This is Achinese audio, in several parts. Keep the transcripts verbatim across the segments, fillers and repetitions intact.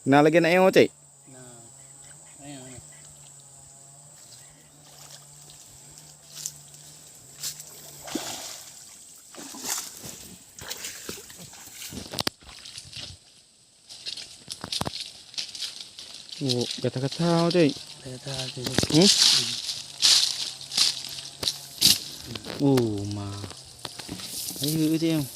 Na lagèe na nyoe cit. Oh, gata-gata cit. Gata-gata. Hmm? Oh, ma. Ayo, cit.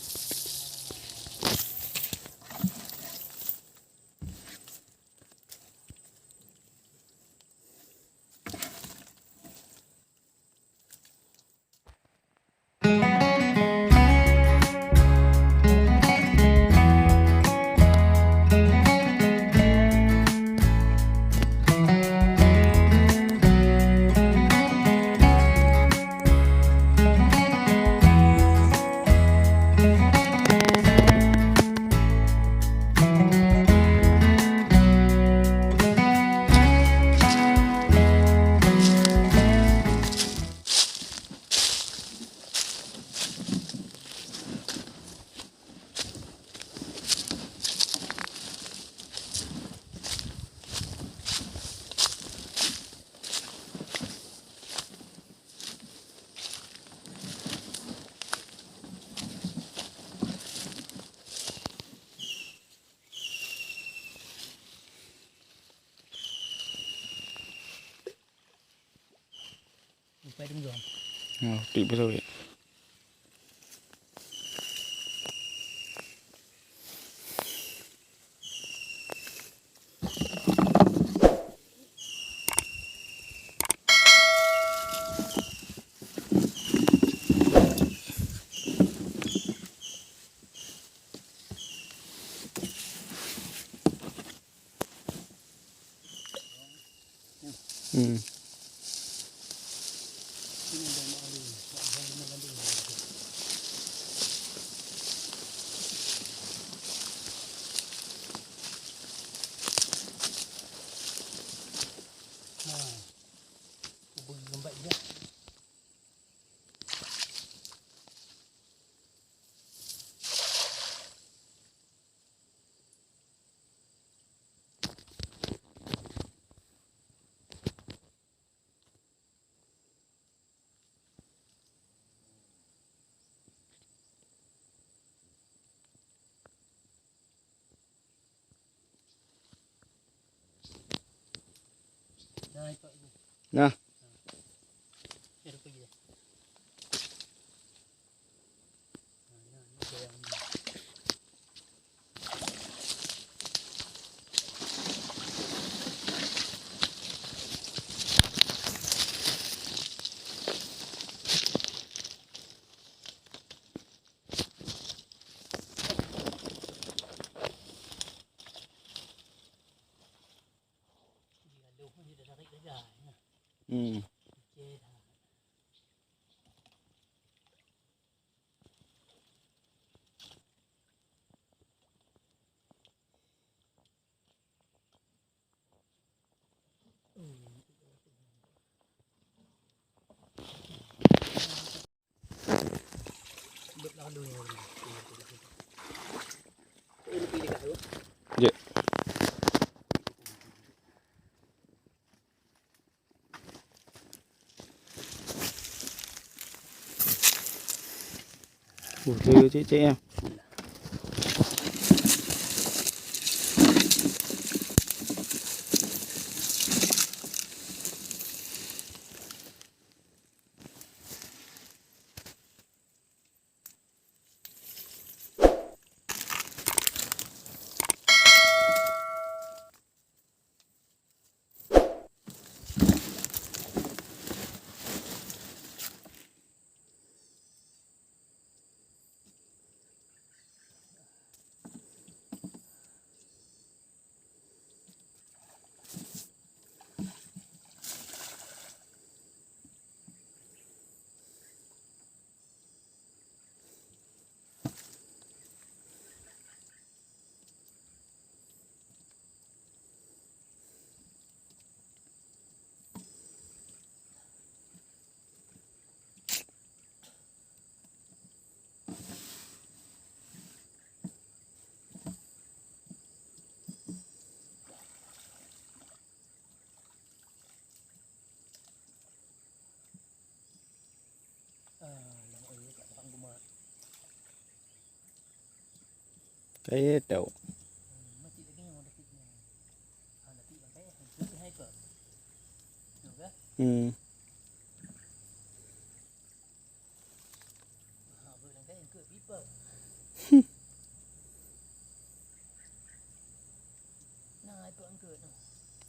Sampai tenggelam. Oh, tik bersawit. Hmm. Nah. Hmm. Jeuet. Uh, cek, cek, cek, ya. Eh, tau. Hmm.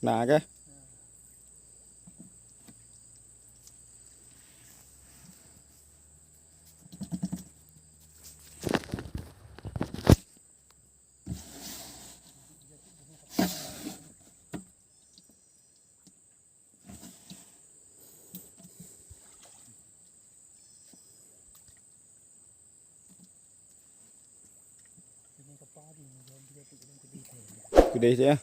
Na kah? Keudeh cit, ya.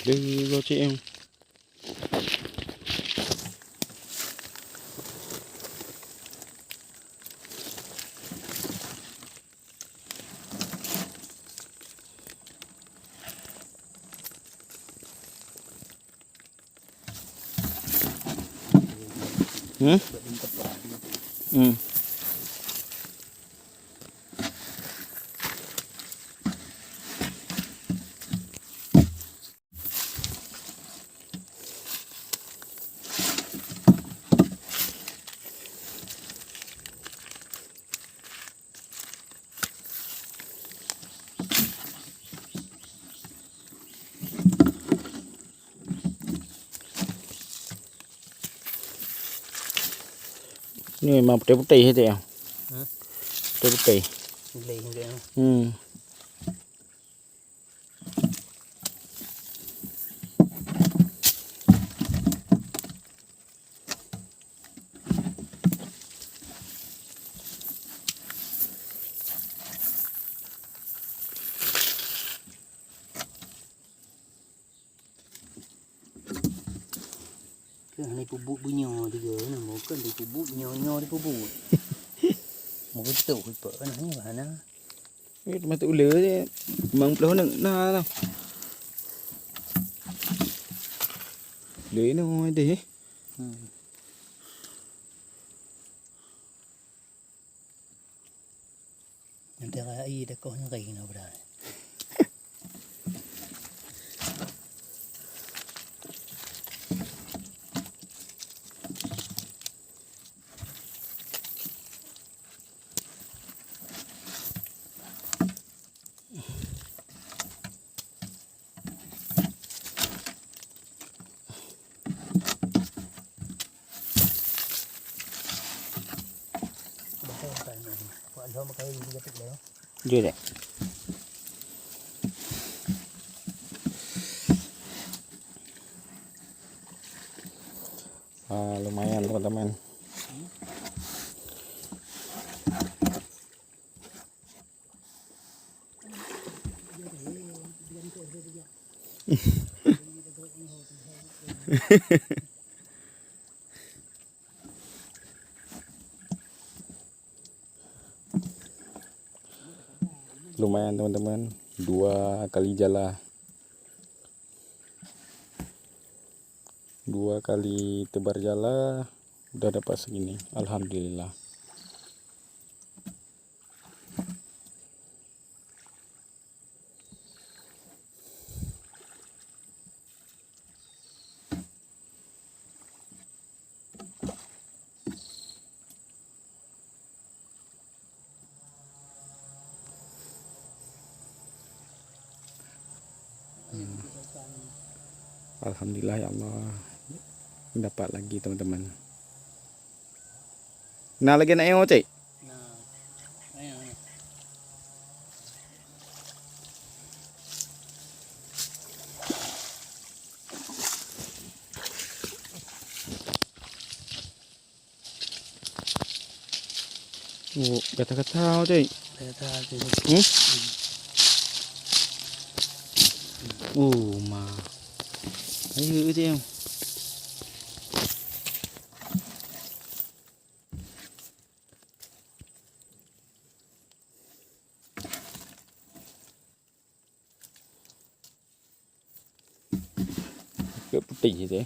Lé goe cit, em. Hmm? Hmm. Ni memang putéh-putéh saja, ya? Hah? Putéh-putéh. Glé, glé. Hmm. Keu hana ipeubuet beunyoe tiga, na, bukan ipeubuet nyoe-nyoe ipeubuet. Meugeutôh ipeu, na, nyoe hana. Ni teuma tu uleue je. Limong ploh na, na tau. Uleue inoe deh. Hmm. Antara ie dakoh nyang laén na, bra. Jeuet, eh? Ah, lumayan, teman-teman. Lumayan, teman-teman, dua kali jala. Dua kali tebar jala udah dapat segini. Alhamdulillah. Hmm. Alhamdulillah ya Allah, dapat lagi, teman-teman. Na lagèe na nyoe, Cik? Na. Nyoe, nyoe. Oh, gata-gata, Cik. Gata-gata, Cik. Hmm? Oh, ma. Ayo, Cik. Peuet putéh teuh.